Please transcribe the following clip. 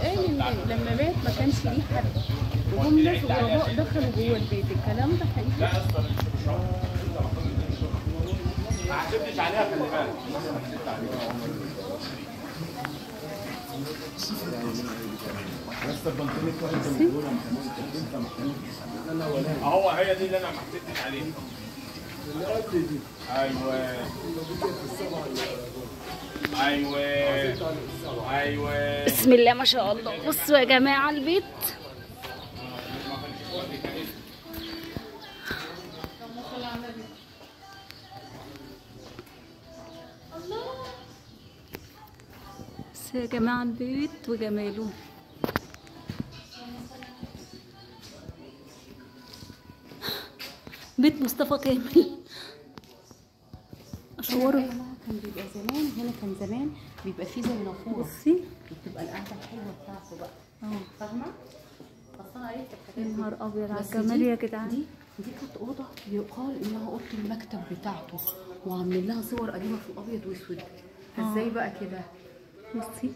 بيتقال ان لما مات ما كانش ليه حد، وهم ناس غرباء دخلوا جوه البيت، الكلام ده حقيقي؟ لا يا اسطى ما عاتبتش عليها، خلي بالك. اهو هي دي اللي انا ما حسيتش عليها. اللي قبل دي. ايوه ايوه ايوه. بسم الله ما شاء الله. بصوا يا جماعة البيت. بصوا يا جماعة البيت وجماله. بيت مصطفى كامل. اصوره. كان بيبقى زمان هنا، كان زمان بيبقى فيه زي نافورة. بصي بتبقى القعدة الحلوة بتاعته بقى. فاهمه؟ اصل انا عرفت الحاجات يا نهار ابيض على الجمال يا جدعان. دي كانت اوضة يقال انها اوضة المكتب بتاعته، وعاملين لها صور قديمة في الابيض واسود. ازاي بقى كده؟ بصي